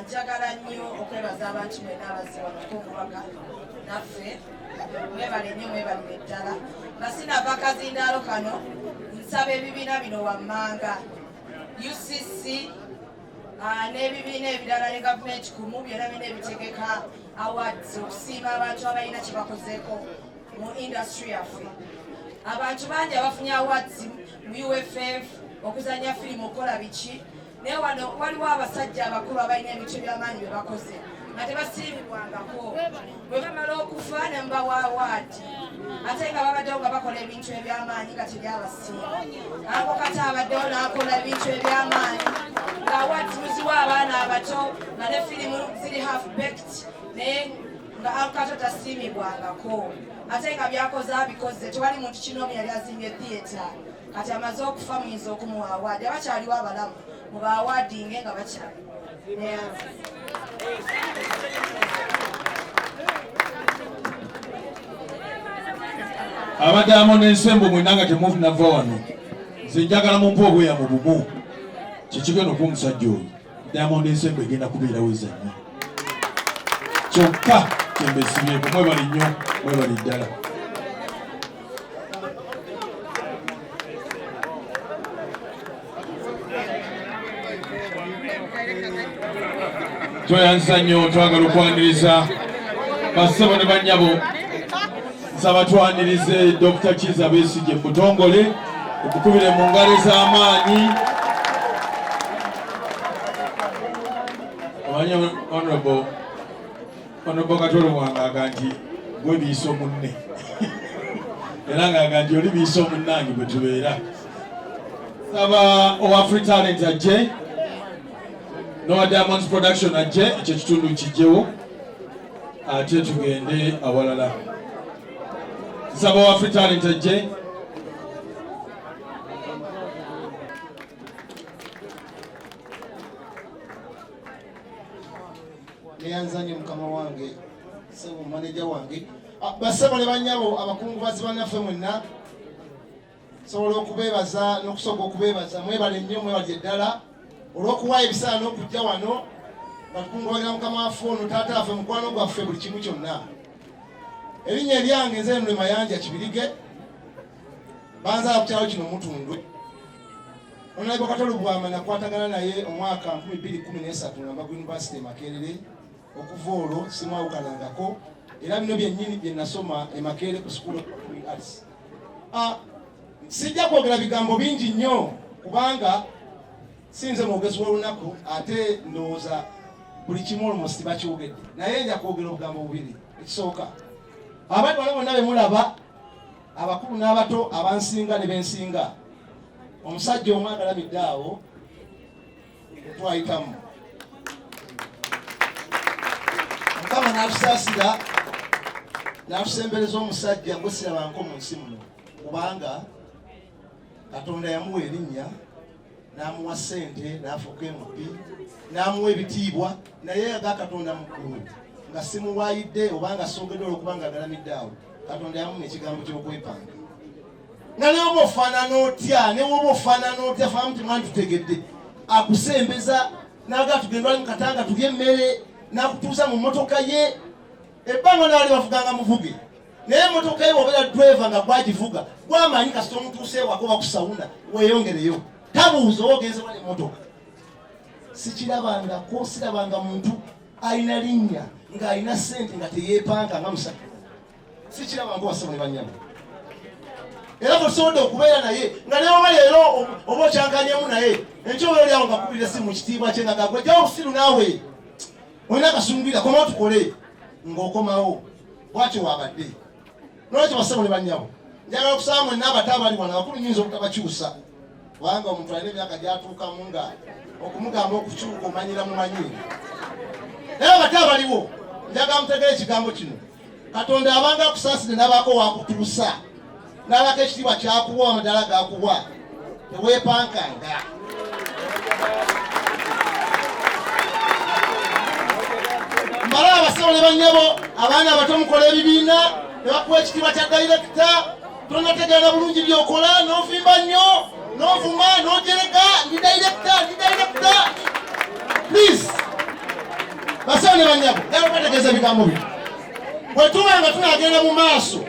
Njagala nnyo okwebaza abantu mwenna abazze wano okukungubaga naffe. Mwebale nnyo, mwebalire ddala. Nga sinava kazindaalo kano, nsaba ebibiina bino wammanga, UCC n'ebibiina ebirala ne gavumenti kumu, byonna byonna ebitegeka awards okusiima abantu abalina kye bakozeeko mu industry yaffe. Abantu bangi abafunye awards mu UFF, okuzanya firimu, okukola biki, naye wano waliwo abasajja abakulu abalina ebintu ebyamaanyi bye bakoze nga tebasiimibwangako. Bwe bamala okufa ne mubawa award, ate nga babaddewo nga bakola ebintu ebyamaanyi nga teryabasiima. Ako kati abaddewo n'akola ebintu ebyamaanyi nga awards muziwa abaana abato nga ne firimu ziri half baked, naye nga Uncle Kato tasiimibwangako, ate nga byakoze abikoze. Tewali muntu kinoomu yali azimbye theatre. Kati amaze okufa, muyinza okumuwa award. Abakyaliwo abalamu muba awardinge nga bakyaliwo. Neyanza. Aba Diamond Ensemble mwenna nga temunava wano, nze njagala mumpe obweyamu bumu kikigenda okuba omusajja oyo. Diamond Ensemble egenda kubeerawo ezannya kyokka kyembesibyeko. Mwebali nnyo, mwebali ddala. Tweyanza nnyo. Twagala okwaniriza bassebo ne bannyabo. Nsaba twanirize Dr. Kiza Besigye mu butongole, okukubire mu ngalo ez'amaanyi. Omanyi Honorable Katolo wange aga nti gwe biiso munne, era ng'aga nti oli biiso munnange bwe tubeera. Saba owa Free Talent ajje n'owa Diamonds Production ajje, ekyo kitundu kijjewo ate tugende awalala. Nsaba owa Free Talent ajje. Neyanzanye mukama wange, sebo maneja wange. Bassebo ne bannyabo, abakungubazi bannaffe mwenna, sobola okubeebaza n'okusooka okubeebaza. Mwebale nnyo, mwebale ddala olw'okuwa ebiseera n'okujja wano nga tukungubagira mukama waffe ono, taata waffe, mukwano gwaffe, buli kimu kyonna. Erinnya eryange nze Nule Mayanja Kibirige, banzaala ku kyalo kino Mutundwe. Honorable Kato Lubwama nakwatagana naye omwaka 2013 nga mba ku University e Makerere. Okuva olwo simwawukanangako, era bino byennyini bye nasoma e Makerere ku School of Arts. Sijja kwogera bigambo bingi nnyo kubanga sinze mwogezi w'olunaku, ate ndowooza buli kimu almost bakyogedde, naye nja kwogera obugambo bubiri. Ekisooka, abali wano bonna be mulaba, abakulu n'abato, abansinga ne bensinga, omusajja omu agalamidde awo twayitamu, Mukama n'atusaasira n'atusembereza omusajja gwe sirabanko mu nsi muno, kubanga Katonda yamuwa erinnya, n'amuwa ssente, n'afuuka MP, n'amuwa ebitiibwa, naye aga Katonda mu ggulu nga simuwaayidde oba nga soogedde olwokuba nga agalamidde awo, Katonda yamuma ekigambo ky'okwepanga nga ne oba ofaanana otya, ne woba ofaanana otya, faamu timwani tutegedde, akusembeza n'aga tugenda ali mu katanga tulye emmere, n'akutuuza mu mmotoka ye. Ebbanga naali bavuganga muvuge, naye emmotoka ye obeera driver nga gwagivuga gwamanyi, kasita omutuuse ewaka oba ku sawuna weeyongereyo, tabuuza oba ogenze wala emmotoka. Sikirabangako, sirabanga muntu alina linnya ng'alina ssente nga teyeepanka nga musajja. Sikirabangako, basebo ne bannyabo, era tusobodde okubeera naye nga newoba leero oba okyankanyemu naye, enkyo oba oliawo nga kubirira si mu kitiibwa kye nga gagwe jjawo obusiru naawe olina akasungwira, komawo tukole, ng'okomawo bwatyo wabadde. Nolwekyo basebo ne bannyabo, njagala okusaba mwenna abato abali wano, abakulu nyinza obutabakyusa kubanga omuntu alina emyaka gyatuukamu nga okumugamba okukyuka omanyira mumanyi, naye abato abaliwo njagala mutegere ekigambo kino. Katonda abanga akusaasire n'abaako wakutuusa, n'abaako ekitiibwa kyakuwa, amadala gakuwa, teweepankanga. Mbala abasawo ne bannyabo, abaana abato mukola ebibiina ne bakuwa ekitiibwa kya dayirekita, tonategeera bulungi byokola, n'ovimba nnyo, n'ovuma, n'ojerega, ndi dayirekita, ndi dayirekita. Please. Basebo ne bannyabo, njagala okubategeeza ebigambo bino. Bwe tuba nga tunaagenda mu maaso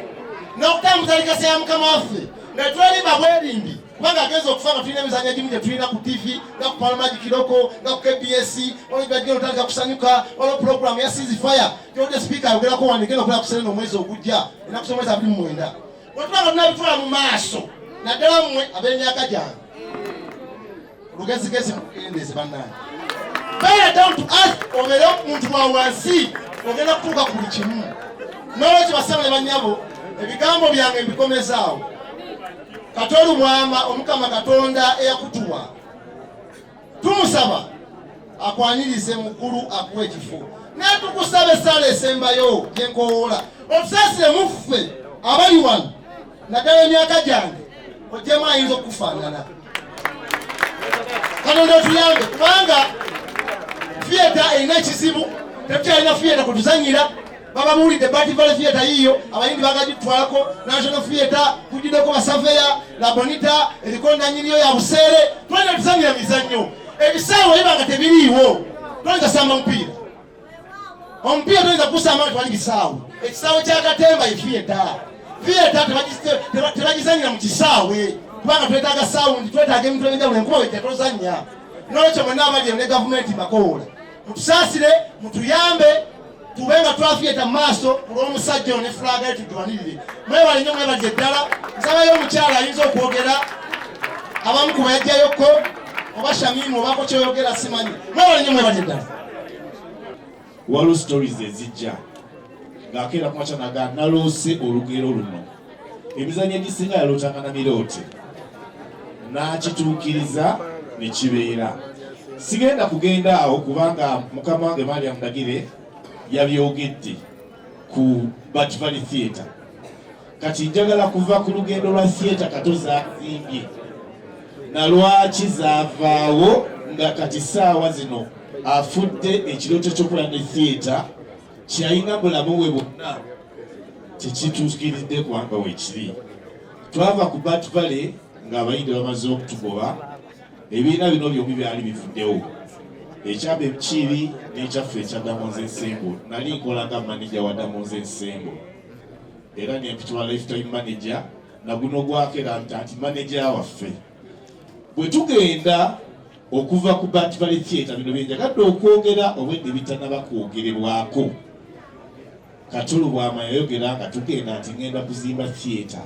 n'okutambuza legacy ya mukama waffe nga twerimba bwerimbi, kubanga agenza okufa nga tulina emizannyo egimu gye tulina ku TV, nga ku Pearl Magic Local, nga ku KBS, waliwo gibagenda otandika kusanyuka, waliwo pulogulaamu ya Cease Fire gy'owulidde sipiika ayogerako wano egenda okukola ku Serena omwezi ogujja, ennaku z'omwezi 29. Bwe tuba nga tunabitwala mu maaso, naddala mmwe ab'emyaka gyange, olugezigezi mukendeeze bannange, beera down to earth, obeere omuntu wa wansi, ogenda kutuuka ku buli kimu. N'olwekyo bassebo ne bannyabo, ebigambo byange mbikomezaawo. Kato Lubwama, Omukama Katonda eyakutuwa tumusaba akwanirize mu ggulu akuwe ekifo, naye tukusaba essaala esembayo gye nkowoola, otusaasire mu ffe abali wano, naddala emyaka gyange, ojjemu ayinza okukufaanana. Katonda otuyambe, kubanga theatre erina ekizibu, tetukyalina theatre kutuzanyira. Bababuulidde Bat Valley Theatre yiiyo, Abayindi bagagitwalako, National Theatre kujiddeko basaveya, La Bonita eriko nanyiniyo ya buseere. Twalina tuzanyira mizannyo, ebisaawe biba nga tebiriiwo, toyinza samba mupiira, omupiira toyinza gusamba nga tewali bisaawe. Ekisaawe kya Katemba ye theatre, theatre tebagizanyira mu kisaawe, kubanga twetaaga sound, twetaaga ebintu ebyenjawulo, enkuba wejja tozannya. N'olwekyo mwenna abali ne gavumenti mbakowoola, mutusaasire, mutuyambe tube nga twafiyeta mu maaso ku lw'omusajja ono ne fulaaga ye tugiwanirire. Mwebale nnyo, mwebalire ddala. Nsabayo omukyala ayinza okwogera, abamu ku bayajjayokko oba Shamimu obaako kyoyogera, simanyi. Mwebale nnyo, mwebalire ddala. Waliwo stories ezijja ng'akeera ku makya naga naloose olugero luno. Emizannyo egisinga yalootanga na miroote n'akituukiriza ne kibeera. Sigenda kugenda awo kubanga mukama wange Mariam Ndagire yabyogedde ku Bat Valley Theatre. Kati njagala kuva ku lugendo lwa theatre Kato zazimbye na lwaki zaavaawo, nga kati ssaawa zino afudde ekirooto ky'okukola ne theatre kyeyalina bulamu bwe bwonna tekituukiridde kubanga weekiri. Twava ku Bat Valley ng'Abayindi bamaze okutugoba, ebibiina bino byombi byali bivuddewo, ekyaba ekiibi n'ekyaffe ekya Diamonds Ensemble. Nali nkola nga manager wa Diamonds Ensemble era nempitibwa lifetime manager, na guno gwakera nti manager waffe. Bwe tugenda okuva ku Bat Valley Theatre, bino byenjagadde okwogera obwedde bitanaba kwogerebwako. Kato Lubwama yayogera nga tugenda nti ngenda kuzimba theatre,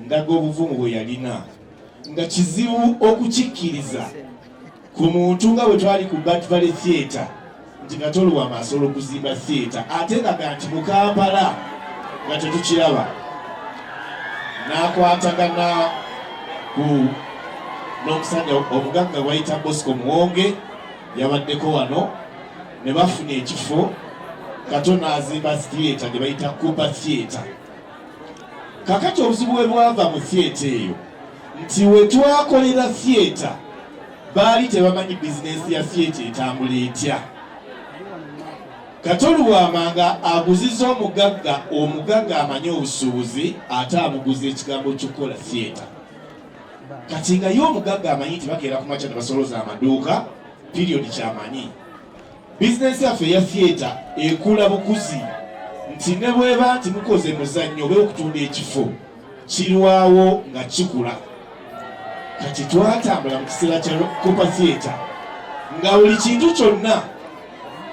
ndaga obuvumu bwe yalina, nga kizibu okukikkiriza ku muntu nga bwe twali ku Bat Valley Theatre nti Kato Lubwama asobola okuzimba theatre, ate nga nti mu Kampala nga tetukiraba. N'akwatagana ku n'omusajja omugagga gwayita Bosco Muwonge, yabaddeko wano, ne bafuna ekifo, Kato n'azimba theatre gye bayita Cooper Theatre. Kakati obuzibu bwe bwava mu theatre eyo nti we twakolera theatre baali tebamanyi bizinensi ya theatre etambula etya. Kato Lubwama nga aguziza omugagga, omugagga amanyi obusuubuzi ate amuguza ekigambo ky'okukola theatre. Kati nga ye omugagga amanyi nti bakeera ku makya ne basoloza amaduuka, period, kyamanyi. Bizinensi yaffe eya theatre ekula bukuzi nti ne bweba nti mukoze muzannyo oba okutunda ekifo kirwawo nga kikula. Kati twatambula mu kiseera kya Cooper Theatre nga buli kintu kyonna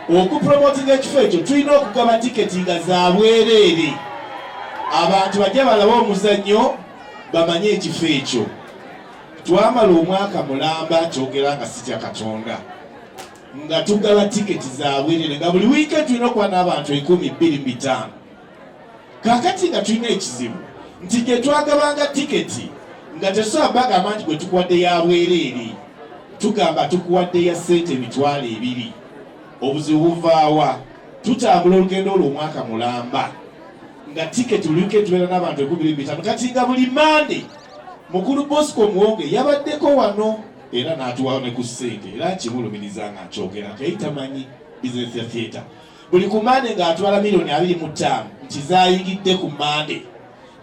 okupromotinga ekifo ekyo tulina okugaba tiketi nga za bwereere, abantu bajje balabe omuzannyo bamanye ekifo ekyo. Twamala omwaka mulamba nkyogera nga sitya Katonda nga tugaba tiketi za bwereere, nga buli wiikendi tulina okuba n'abantu 2005. Kakati nga tulina ekizibu nti gye twagabanga tiketi nga tetusobola bagamba nti gwe tukuwadde ya bwereere, tugamba tukuwadde ya ssente 20,000. Obuzibu buvaawa? Tutambula olugendo olwo omwaka mulamba nga tiketi buli wiikendi tubeera n'abantu 2005. Kati nga buli Mande mukulu Bosco Muwonge yabaddeko wano era n'atuwawo ne ku ssente, era nkimulumiriza nga nkyogera nti yali tamanyi bizinesi ya theatre. Buli ku Mande ng'atwala miliyoni 25 nti zaayingidde ku Mande,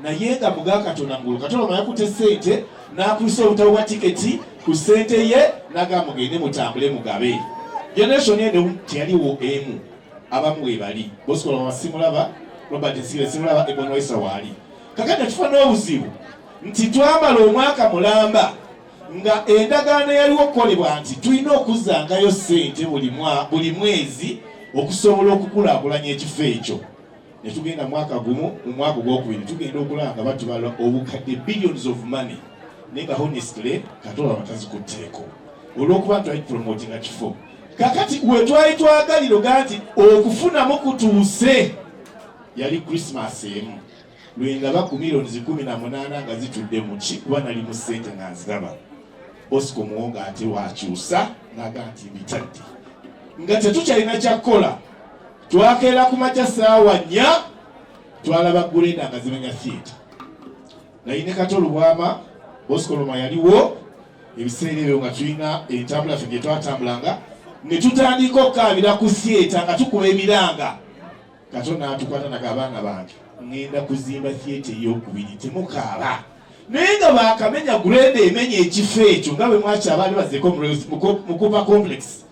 naye nga muga Katonda mugulu Katonda yakutte ssente n'akusa obutabo bwa tiketi ku ssente ye n'agamba mugende mutambule mugabe. Generation eno teyaliwo emu, abamu webali. Bosco Lwama simulaba, Robert Nsigire simulaba, Ebon Waisa waali. Kakati netufa n'obuzibu nti twamala omwaka mulamba nga endagaano eyaliwo okukolebwa nti tulina okuzzangayo ssente buli mwezi okusobola okukulaakulanya ekifo ekyo. Ne tugenda mwaka gumu, mu mwaka ogwokubiri tugenda okulaba nga batubala obukadde, billions of money, naye nga honestly Kato Lubwama tazikutteeko olw'okuba twali tupromotinga kifo. Kakati we twali twagalira ogaa nti okufunamu kutuuse, yali Christmas emu lwendaba ku miliyoni 18 nga zitudde muki, kuba nali mu ssente nga nziraba. Bosco Muwonga ate wakyusa naga nti mbitadde, nga tetukyalina kyakkola. Twakeera ku makya saawa 4, twalaba grader nga zimenya theatre. Naye ne Kato Lubwama, Bosco Loma yaliwo ebiseera ebyo, nga tulina entambula ffe gye twatambulanga, ne tutandika okukaabira ku theatre nga tukuba emiranga. Kato n'atukwata naga, "Abaana bange, ŋŋenda kuzimba theatre eyokubiri, temukaaba." Naye nga bakamenya grader emenya ekifo ekyo, nga bwe mwakyabaali bazeeko mu Cooper Complex.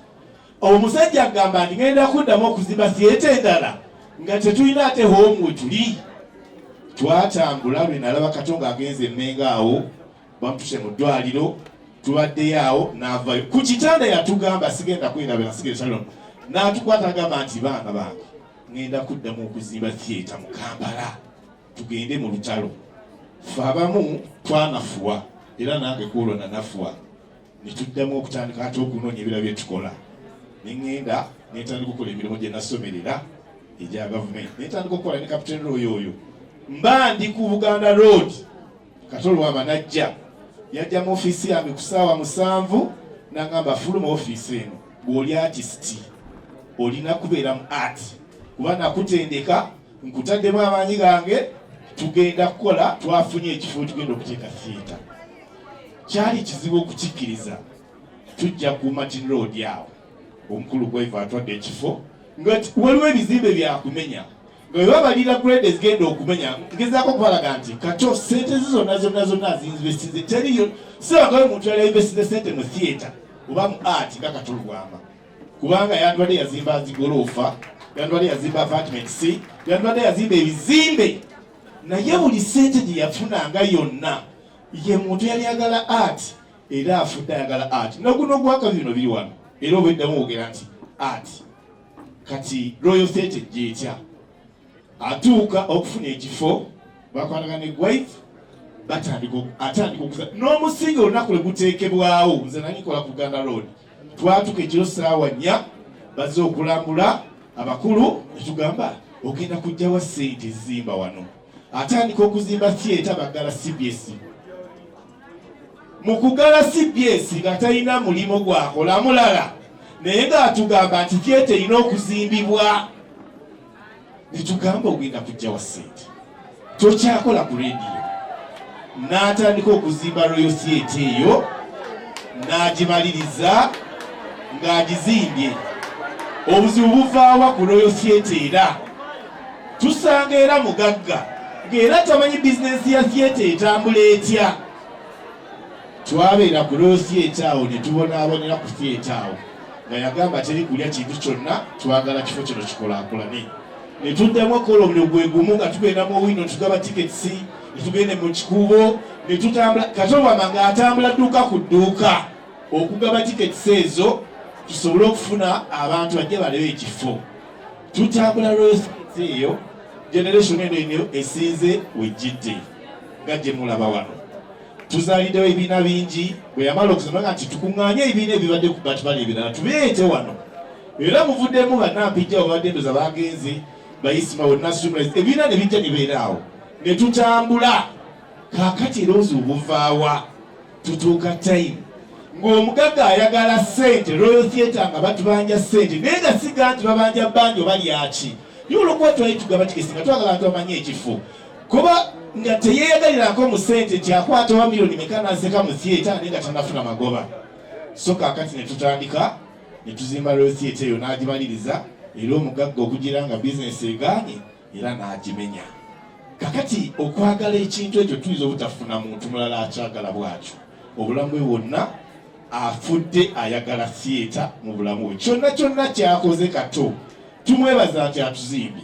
Omusajja agamba nti ŋŋenda kuddamu okuzimba theatre endala nga tetulina ate home we tuli. Twatambula, lwe nalaba Kato ng'agenze emmenga awo, bamutuse mu ddwaliro, tubaddeyo awo n'avayo ku kitanda. Yatugamba, sigenda kwerabira, sigenda salon, n'atukwata agamba nti, "Baana bange, ŋŋenda kuddamu okuzimba theatre mu Kampala, tugende mu lutalo." Fe abamu twanafuwa, era nange kwolwo nanafuwa, ne tuddamu okutandika ate okunoonya ebira bye tukola. Ne ŋŋenda ne ntandika okukola emirimu gye nasomerera egya gavumenti, ne ntandika okukola ne Captain Roy oyo. Mba ndi ku Buganda Road, Kato Lubwama najja, yajja mu ofiisi yange ku ssaawa 7, n'agamba, "Fuluma ofiisi eno, bw'oli artist olina kubeera mu art, kuba nakutendeka, nkutaddemu amaanyi gange, tugenda kukola, twafunye ekifo tugenda okuteeka theatre." Kyali kizibu okukikkiriza. Tujja ku Martin Road awo, omukulu gwaiva atwadde ekifo, nga waliwo ebizimbe byakumenya, nga bwe babalira grader ezigenda okumenya. Ngezaako okubalaga nti Kato sente ze zonna zonna zonna azinvestinze, teriyo sebagayo omuntu yali ainvestinze sente mu theatre oba mu art nga Kato Lubwama, kubanga yandibadde yazimba zigoloofa, yandibadde yazimba apartments, yandibadde yazimba ebizimbe, naye buli sente gye yafunanga yonna ye muntu yali ayagala art, era afudde ayagala art. Noguno gwakabi bino biri wano, era obweddamu wogera nti art. Kati Royal Theatre ejja etya? Atuuka okufuna ekifo, bakwatagana ne Gwaith, batandika atandika okuza n'omusingi. Olunaku lwe guteekebwawo, nze nali nkola ku Buganda Road, twatuka ekiro saawa 4, bazze okulambula abakulu, netugamba, "Ogenda kujjawa ssente zimba wano?" Atandika okuzimba theatre, baggala CBS. Mu kugala CBS nga talina mulimu gwakola mulala, naye ng'atugamba nti theatre erina okuzimbibwa. Netugamba, "Ogenda kujjawa ssente? Tokyakola ku rediyo." N'atandika okuzimba Royal Theatre eyo, n'agimaliriza ng'agizimbye. Obuzibu buvaawa ku Royal Theatre? Era tusanga era mugagga ng'era tamanyi bizinensi ya theatre etambula etya. Twabeera ku Royal Theatre awo ne tubonaabonera ku theatre awo, nga yagamba teri kulya kintu kyonna, twagala kifo kino kikulaakulane. Ne tuddamu okukola omulimu gwe gumu, nga tugenda mu Owino tugaba tickets, ne tugende mu Kikuubo ne tutambula. Kato Lubwama ng'atambula dduuka ku dduuka okugaba tickets ezo tusobole okufuna abantu bajje balabe ekifo. Tutambula Royal Theatre eyo, generation eno eno esinze wejjidde nga gye mulaba wano. Tuzaaliddewo ebibiina bingi. Bwe yamala okusoma nti tukuŋŋaanye ebibiina ebibadde ku batubala ebirala tubireete wano, era muvuddemu bannampijja babadde ndoza bagenze bayisima bonna, ebibiina ne bijja ne beera awo ne tutambula. Kaakati era obuzibu buvaawa? Tutuuka time ng'omugagga ayagala ssente. Royal Theatre nga batubanja ssente, naye nga siga nti babanja bbanja oba lyaki, naye olwokuba twali tugaba tikesi nga twagala abantu bamanye ekifo, kuba nga teyeeyagalirako mu ssente nti akwata oba miliyoni meka naseka mu theatre, naye nga tanafuna magoba. So kaakati ne tutandika ne tuzimba Royal Theatre eyo, n'agimaliriza, era omugagga okugira nga bizinesi egaanye era n'agimenya. Kakati okwagala ekintu ekyo, tuyinza obutafuna muntu mulala akyagala bw'atyo obulamu bwe bwonna. Afudde ayagala theatre mu bulamu bwe. Kyonna kyonna kyakoze, Kato tumwebaza nti atuzimbye.